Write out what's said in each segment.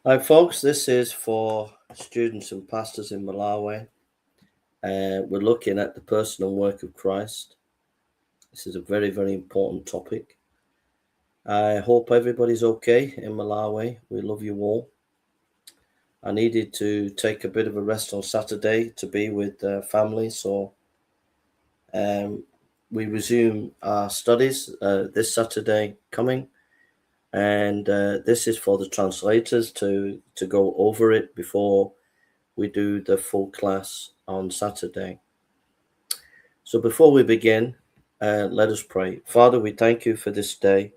Hi, folks. This is for students and pastors in Malawi. We're looking at the person and work of Christ. This is a very, very important topic. I hope everybody's okay in Malawi. We love you all. I needed to take a bit of a rest on Saturday to be with family, so we resume our studies this Saturday coming. And this is for the translators to go over it before we do the full class on Saturday. So before we begin, let us pray. Father, we thank you for this day.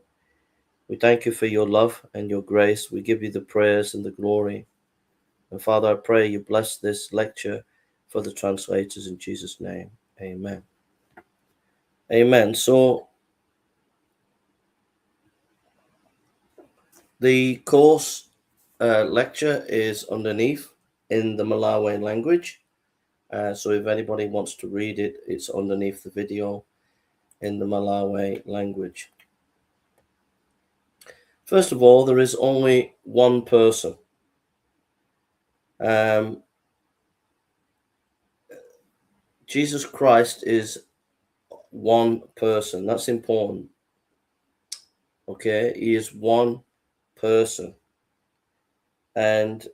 We thank you for your love and your grace. We give you the praise and the glory. And Father, I pray you bless this lecture for the translators in Jesus' name. Amen. Amen. So the course lecture is underneath in the Malawi language. So if anybody wants to read it, it's underneath the video in the Malawi language. First of all, there is only one person. Jesus Christ is one person. That's important. Okay, he is one person. And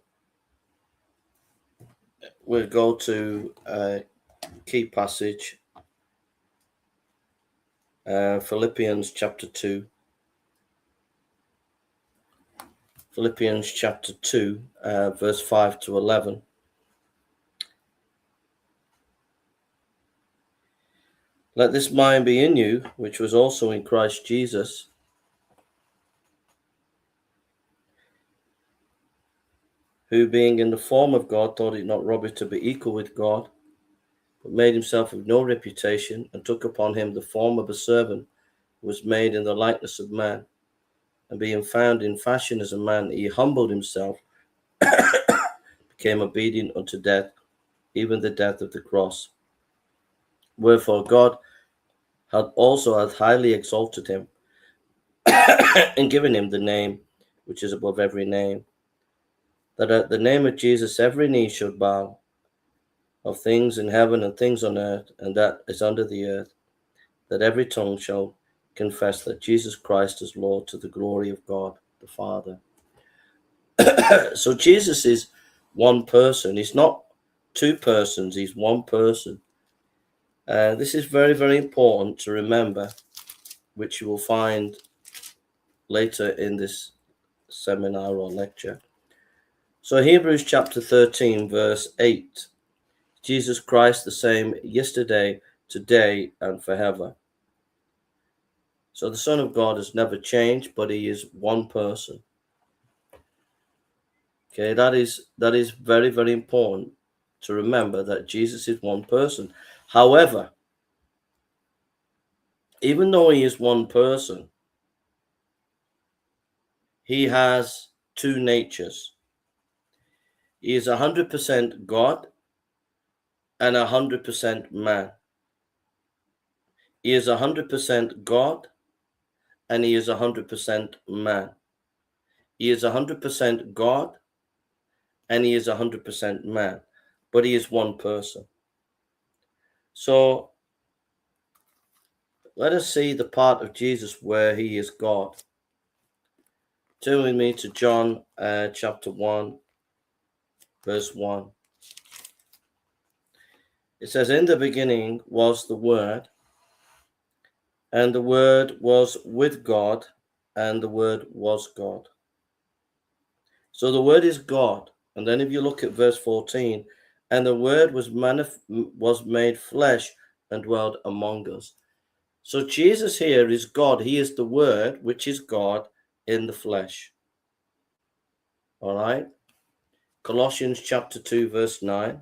we'll go to a key passage, Philippians chapter 2. Philippians chapter 2, verse 5 to 11. Let this mind be in you, which was also in Christ Jesus, who being in the form of God thought it not robbery to be equal with God, but made himself of no reputation, and took upon him the form of a servant, who was made in the likeness of man. And being found in fashion as a man, he humbled himself, became obedient unto death, even the death of the cross. Wherefore God hath highly exalted him, and given him the name which is above every name, that at the name of Jesus every knee should bow, of things in heaven and things on earth, and that is under the earth, that every tongue shall confess that Jesus Christ is Lord, to the glory of God the Father. So Jesus is one person. He's not two persons. He's one person. This is very, very important to remember, which you will find later in this seminar or lecture. So Hebrews chapter 13, verse 8. Jesus Christ the same yesterday, today, and forever. So the Son of God has never changed, but he is one person. Okay, that is very, very important to remember, that Jesus is one person. However, even though he is one person, he has two natures. He is 100% God and 100% man. He is 100% God and he is 100% man. He is 100% God and he is 100% man, but he is one person. So let us see the part of Jesus where he is God. Turn with me to John chapter 1, verse 1. It says, in the beginning was the Word, and the Word was with God, and the Word was God. So the Word is God. And then if you look at verse 14, and the Word was made flesh and dwelled among us. So Jesus here is God. He is the Word, which is God in the flesh. All right. Colossians chapter 2, verse 9.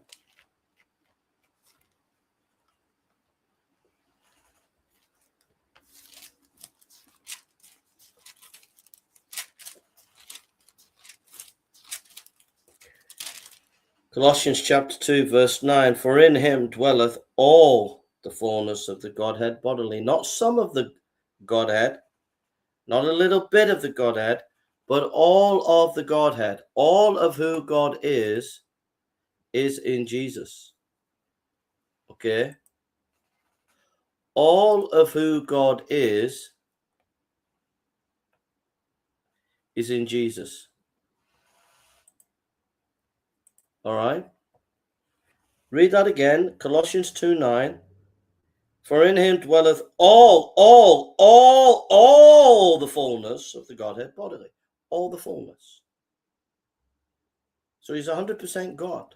Colossians chapter 2, verse 9. For in him dwelleth all the fullness of the Godhead bodily. Not some of the Godhead, not a little bit of the Godhead, But all of the Godhead, all of who God is in Jesus. Okay? All of who God is in Jesus. All right? Read that again. Colossians 2:9. For in him dwelleth all the fullness of the Godhead bodily. All the fullness. So he's 100% God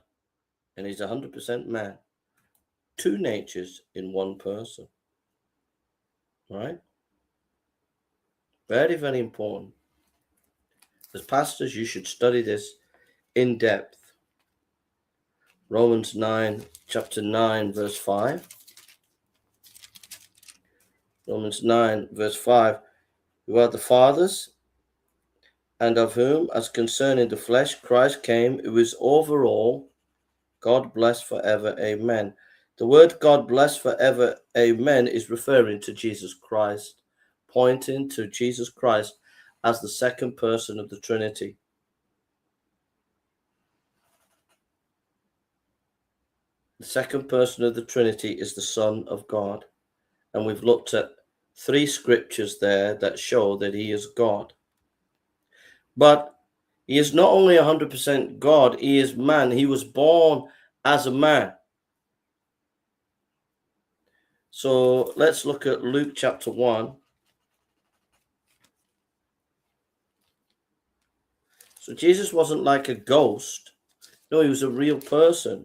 and he's 100% man. Two natures in one person. All right? Very, very important. As pastors, you should study this in depth. Romans 9, chapter 9, verse 5. Romans 9, verse 5. Who are the fathers, and of whom, as concerning the flesh, Christ came, who is over all, God bless forever, amen. The word God bless forever, amen, is referring to Jesus Christ, pointing to Jesus Christ as the second person of the Trinity. The second person of the Trinity is the Son of God. And we've looked at 3 scriptures there that show that he is God. But he is not only 100% God, he is man. He was born as a man. So let's look at Luke chapter 1. So Jesus wasn't like a ghost. No, he was a real person.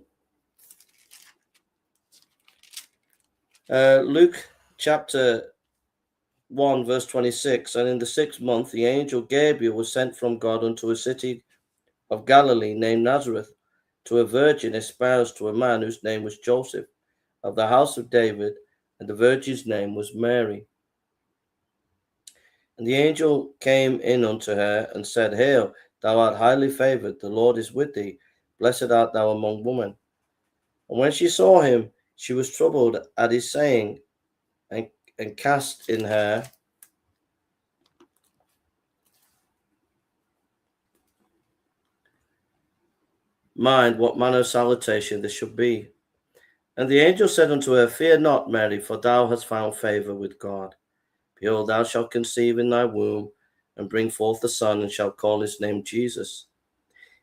Luke chapter 1, verse 26. And in the 6th month, the angel Gabriel was sent from God unto a city of Galilee named Nazareth, to a virgin espoused to a man whose name was Joseph, of the house of David, and the virgin's name was Mary. And the angel came in unto her and said, Hail, thou art highly favored, the Lord is with thee, blessed art thou among women. And when she saw him, she was troubled at his saying, and cast in her mind what manner of salutation this should be. And the angel said unto her, Fear not, Mary, for thou hast found favor with God. Behold, thou shalt conceive in thy womb, and bring forth a son, and shalt call his name Jesus.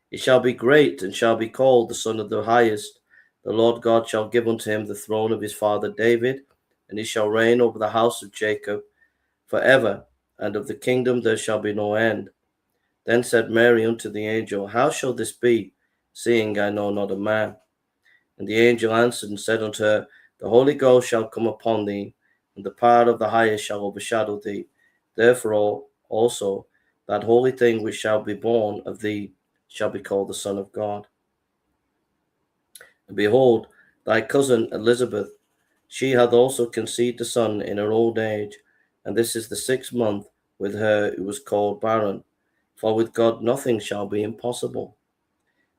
He shall be great, and shall be called the Son of the Highest. The Lord God shall give unto him the throne of his father David, and he shall reign over the house of Jacob forever, and of the kingdom there shall be no end. Then said Mary unto the angel, How shall this be, seeing I know not a man? And the angel answered and said unto her, The Holy Ghost shall come upon thee, and the power of the highest shall overshadow thee. Therefore also that holy thing which shall be born of thee shall be called the Son of God. And behold, thy cousin Elizabeth, she hath also conceived a son in her old age, and this is the 6th month with her who was called barren. For with God nothing shall be impossible.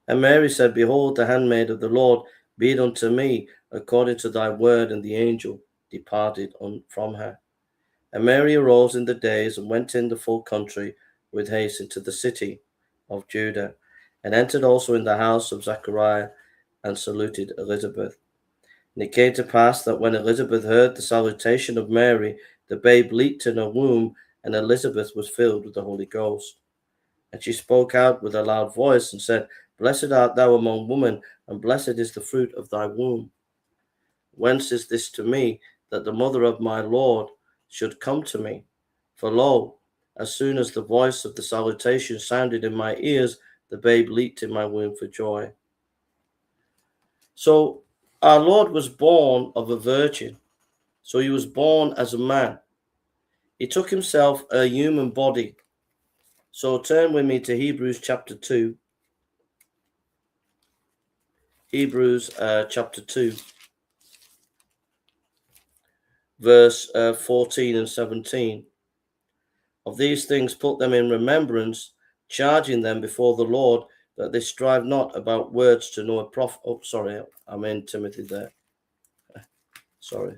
And Mary said, Behold, the handmaid of the Lord, be it unto me according to thy word. And the angel departed from her. And Mary arose in the days and went in the full country with haste into the city of Judah, and entered also in the house of Zechariah, and saluted Elizabeth. And it came to pass that when Elizabeth heard the salutation of Mary, the babe leaped in her womb, and Elizabeth was filled with the Holy Ghost. And she spoke out with a loud voice and said, Blessed art thou among women, and blessed is the fruit of thy womb. Whence is this to me, that the mother of my Lord should come to me? For lo, as soon as the voice of the salutation sounded in my ears, the babe leaped in my womb for joy. So our Lord was born of a virgin. So he was born as a man. He took himself a human body. So turn with me to Hebrews chapter 2. Hebrews chapter 2, verse 14 and 17. Of these things put them in remembrance, charging them before the Lord, that they strive not about words to know a prophet. Oh, sorry, I'm in Timothy there. Sorry.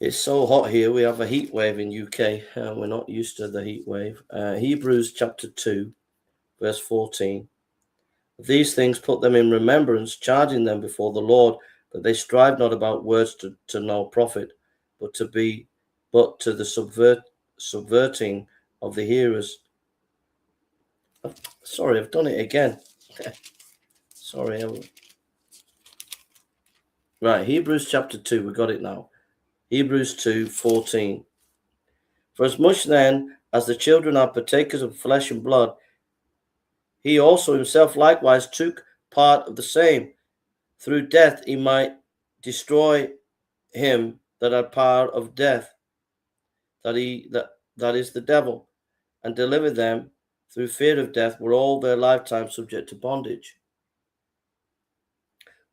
It's so hot here. We have a heat wave in UK. We're not used to the heat wave. Hebrews chapter 2, verse 14. These things put them in remembrance, charging them before the Lord, that they strive not about words to no profit, but to the subverting of the hearers. Sorry, I've done it again. Sorry. Right, Hebrews chapter 2, we got it now. Hebrews 2:14. For as much then as the children are partakers of flesh and blood, he also himself likewise took part of the same, through death he might destroy him that had power of death, that is the devil, and deliver them through fear of death were all their lifetime subject to bondage.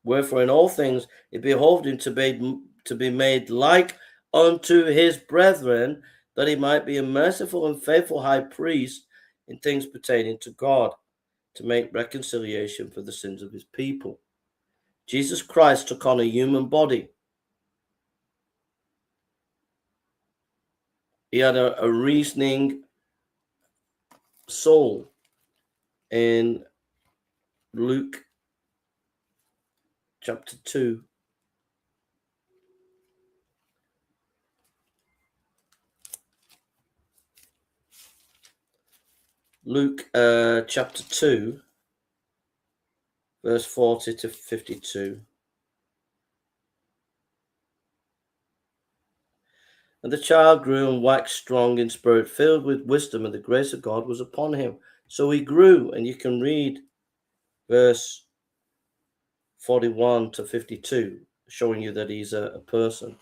Wherefore in all things it behoved him to be made like unto his brethren, that he might be a merciful and faithful high priest in things pertaining to God, to make reconciliation for the sins of his people. Jesus Christ took on a human body. He had a reasoning soul. In Luke chapter 2, Luke chapter 2, verse 40 to 52. And the child grew and waxed strong in spirit, filled with wisdom, and the grace of God was upon him. So he grew, and you can read verse 41 to 52, showing you that he's a person.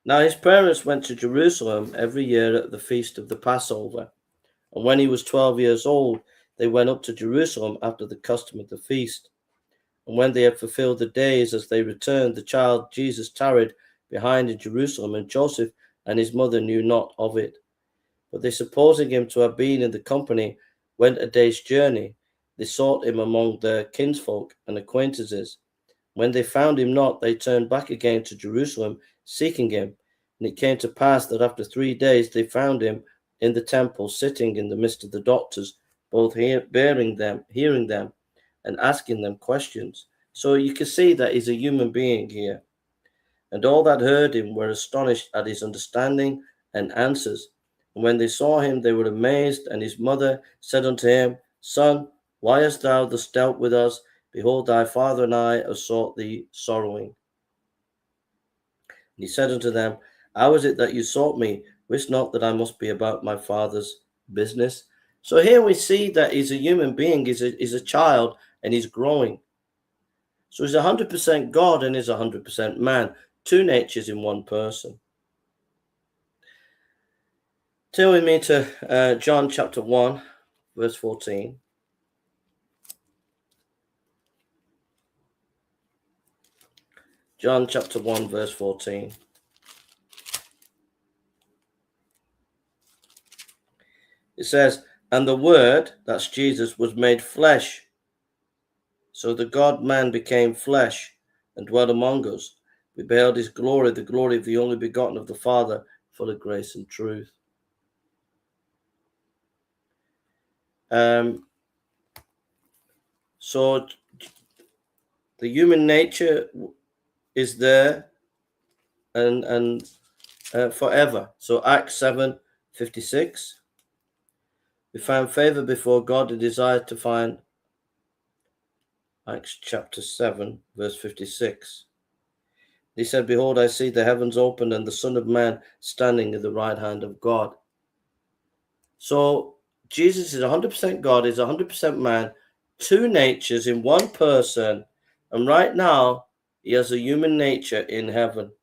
Now his parents went to Jerusalem every year at the feast of the Passover. And when he was 12 years old, they went up to Jerusalem after the custom of the feast. And when they had fulfilled the days as they returned, the child Jesus tarried behind in Jerusalem, and Joseph and his mother knew not of it. But they, supposing him to have been in the company, went a day's journey. They sought him among their kinsfolk and acquaintances. When they found him not, they turned back again to Jerusalem, seeking him. And it came to pass that after 3 days they found him in the temple, sitting in the midst of the doctors, both hearing them, and asking them questions. So you can see that he's a human being here. And all that heard him were astonished at his understanding and answers. And when they saw him, they were amazed. And his mother said unto him, Son, why hast thou thus dealt with us? Behold, thy father and I have sought thee sorrowing. And he said unto them, How is it that you sought me? Wist not that I must be about my father's business? So here we see that he's a human being, he's a child, and he's growing. So he's 100% God and he's 100% man. Two natures in one person. Turn with me to John chapter 1, verse 14. John chapter 1, verse 14. It says, And the Word, that's Jesus, was made flesh. So the God-man became flesh and dwelt among us. We beheld his glory, the glory of the only begotten of the Father, full of grace and truth. So the human nature is there and forever. So Acts 7:56. We found favor before God and desired to find. Acts chapter 7, verse 56. He said, Behold, I see the heavens opened and the Son of Man standing at the right hand of God. So Jesus is 100% God, is 100% man, two natures in one person. And right now, he has a human nature in heaven.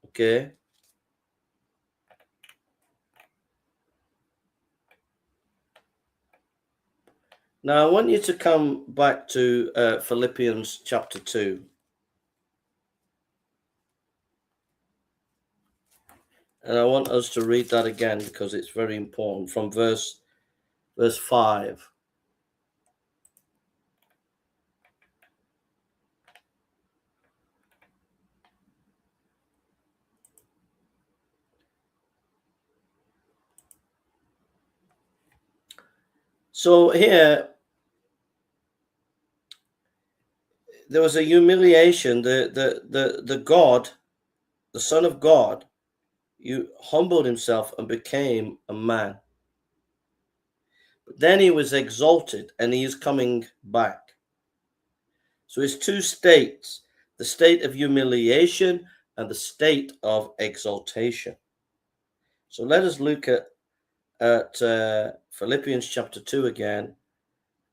Okay? Now, I want you to come back to Philippians chapter 2. And I want us to read that again because it's very important from verse 5. So here, there was a humiliation. The God, the Son of God, humbled himself and became a man. But then he was exalted, and he is coming back. So it's two states, the state of humiliation and the state of exaltation. So let us look at Philippians chapter 2 again,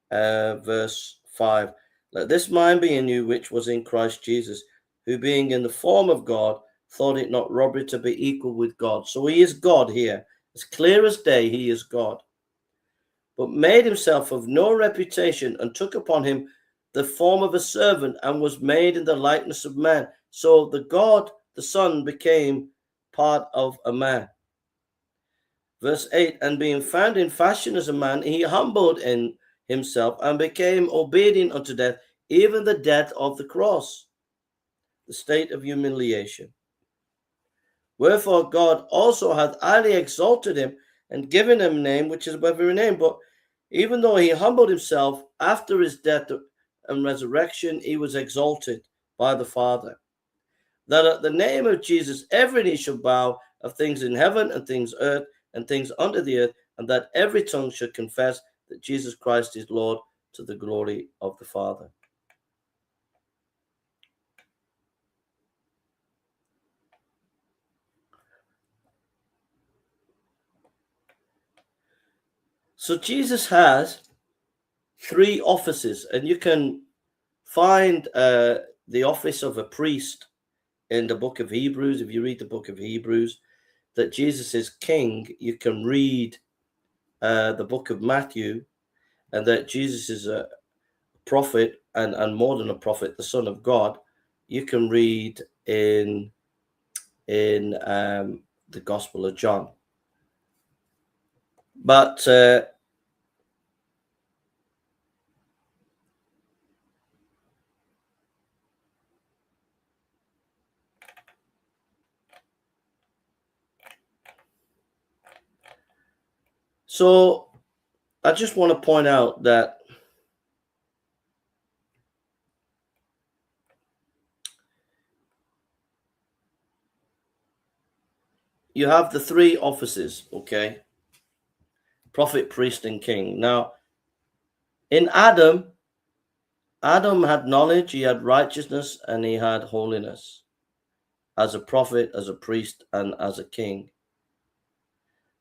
verse 5. Let this mind be in you, which was in Christ Jesus, who being in the form of God, thought it not robbery to be equal with God. So he is God here. As clear as day, he is God. But made himself of no reputation, and took upon him the form of a servant, and was made in the likeness of man. So the God, the Son, became part of a man. Verse 8, and being found in fashion as a man, he humbled in himself and became obedient unto death, even the death of the cross, the state of humiliation. Wherefore God also hath highly exalted him, and given him a name which is above every name. But even though he humbled himself, after his death and resurrection, he was exalted by the Father, that at the name of Jesus every knee shall bow, of things in heaven and things earth and things under the earth, and that every tongue should confess that Jesus Christ is Lord, to the glory of the Father. So Jesus has three offices, and you can find the office of a priest in the book of Hebrews. If you read the book of Hebrews, that Jesus is king. You can read the book of Matthew, and that Jesus is a prophet, and more than a prophet, the Son of God. You can read in the Gospel of John. But so I just want to point out that you have the three offices, okay? Prophet, priest, and king. Now, in Adam had knowledge, he had righteousness, and he had holiness, as a prophet, as a priest, and as a king.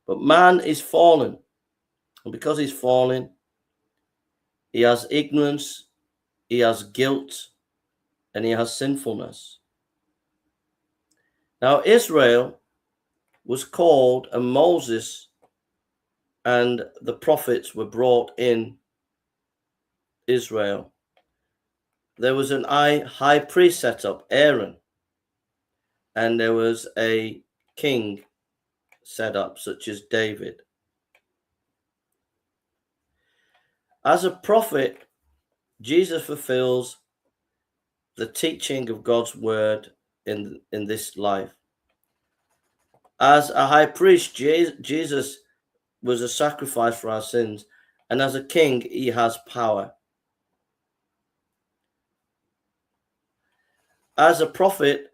But man is fallen, and because he's fallen, he has ignorance, he has guilt, and he has sinfulness. Now, Israel was called, and Moses and the prophets were brought in Israel. There was an high priest set up, Aaron, and there was a king set up, such as David. As a prophet, Jesus fulfills the teaching of God's word in this life. As a high priest, Jesus was a sacrifice for our sins, and as a king, he has power. As a prophet,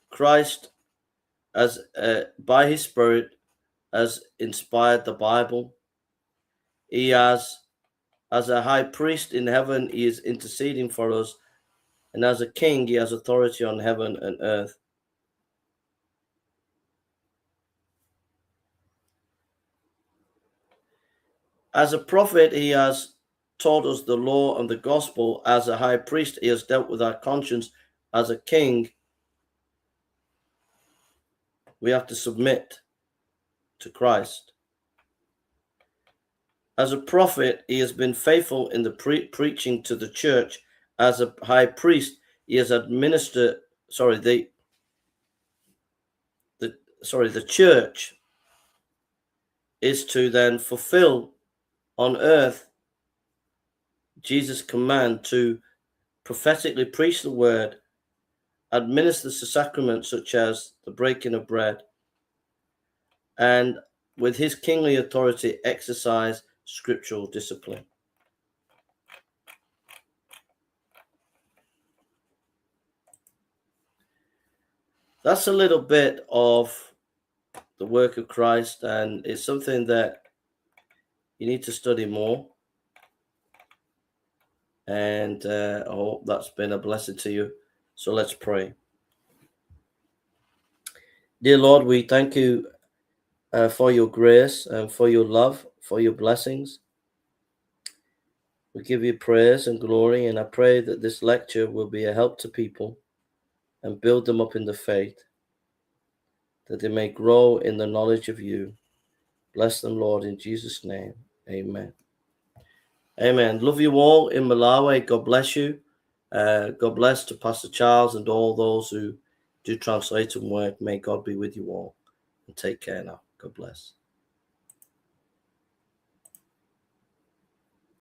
Christ, as by his Spirit, has inspired the Bible. He has, as a high priest in heaven, he is interceding for us, and as a king, he has authority on heaven and earth. As a prophet, he has taught us the law and the gospel. As a high priest, he has dealt with our conscience. As a king, we have to submit to Christ. As a prophet, he has been faithful in the preaching to the church. As a high priest, he has administered, the church is to then fulfill on earth Jesus' command to prophetically preach the word, administer the sacraments such as the breaking of bread, and with his kingly authority exercise scriptural discipline. That's a little bit of the work of Christ, and it's something that you need to study more. And I hope that's been a blessing to you. So let's pray. Dear Lord, we thank you for your grace and for your love, for your blessings. We give you praise and glory, and I pray that this lecture will be a help to people and build them up in the faith, that they may grow in the knowledge of you. Bless them, Lord, in Jesus' name. Amen. Amen. Love you all in Malawi. God bless you. God bless to Pastor Charles and all those who do translating work. May God be with you all. And take care now. God bless.